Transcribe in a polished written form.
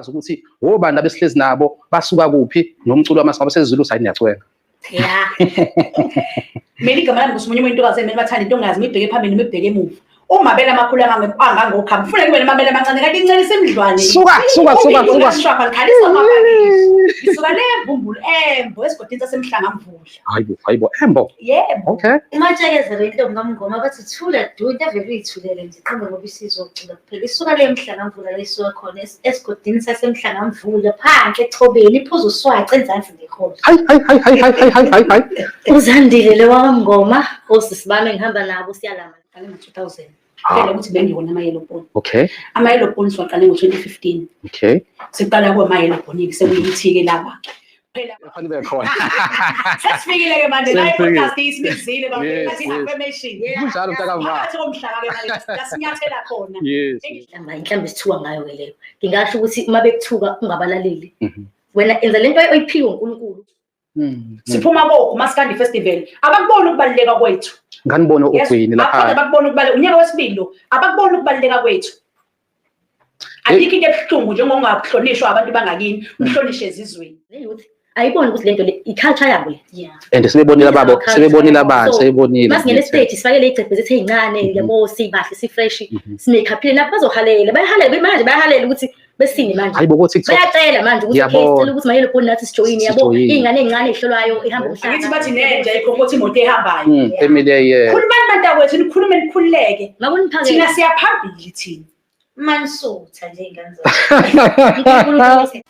Wazi ukuthi obani abesihlezi nabo, basuka kuphi, nomculo wamasiko abaseZulu sayiniyacwenga. Yeah. Mina igama lami ngusimunye umuntu intokazi emele bathanda into ongazi mibheke phambili mibheke emuva. Umabele amakhulu angangokhamba. Ufuna kube namabele amancane kanti incele isemdlwane. Suka, suka, suka, suka. Shwapha likhalisa amabhakisi. Ngisuka le mbumbulu embo esigodini sasemhlangamvula. Hayibo, hayibo, embo. Yebo. Okay. Umatshekezelo intombi kaMngoma bathi thula du into avele uyithulele nje qhambe ngoba isizocula kuphela. Isuka le mhlangamvula la isuka khona esigodini sasemhlangamvula phansi echobeni iphuza uswaca enzansi ngeholo. Hayi, hayi, hayi, hayi, hayi, hayi, hayi, hayi. Uzandile le wakaMngoma osisi bami engihamba nabo siyalama. Qale ngo-2000. Ah. Phela ukuthi bengiwona ama-yellow bone. Okay, Ama-yellow bone siwaqale ngo-2015. okay. Siqala kwama-yellow bone-ke sekuyithi-ke laba. Phela Fanele khona. sesifikile-ke manje la Sesifikile. i-podcast isibizile Yes, bathi yes. affirmation. Kunjalo mntakama. Phakathi komhlaba-ke manje lasinyathela khona. Yes. Inhlamba inhlamba esithuka ngayo ke leyo. Ngingasho ukuthi uma bekuthuka ungabalaleli. Wena enza lento oyiphiwe uNkulunkulu. Siphuma kogu Maskandi Festival. Abakuboni ukubaluleka kwethu. Nganibona Yes, ogwini abakhona lapha. abakubona ukubaluleka. Unyaka wesibili lo, abakuboni ukubaluleka kwethu. Ayikho into ebuhlungu njengokungahlonishwa abantu bangakini, uhlonishwe ezizweni. Le youth ayiboni ukuthi lento le i-culture yabo le. Yeah. And sebebonile babo, sebebonile abantu, So, sebebonile. Masingene esiteji sifake le icebhe zethu ey'ncane yabo sibahle si-fresh si-make-uphile nabo bazohalela bayahalela manje bayahalela ukuthi besini manje. Hayibo ko TikTok. Bayacela manje ukuthi okay Ngiyabona. sicela ukuthi mayelo phone nathi sijoyine yabo Sijoyine. iy'ngane ey'ncane ey'hlolwayo ihamba umhlaba. Angithi bathi nenja ikhokotha imoto ehambayo. Family, yeah. Khulumani bantakwethu, nikhulume nikhululeke. Makuniphakele. Thina siyaphambili thina. Manisutha nje iy'ngane zami.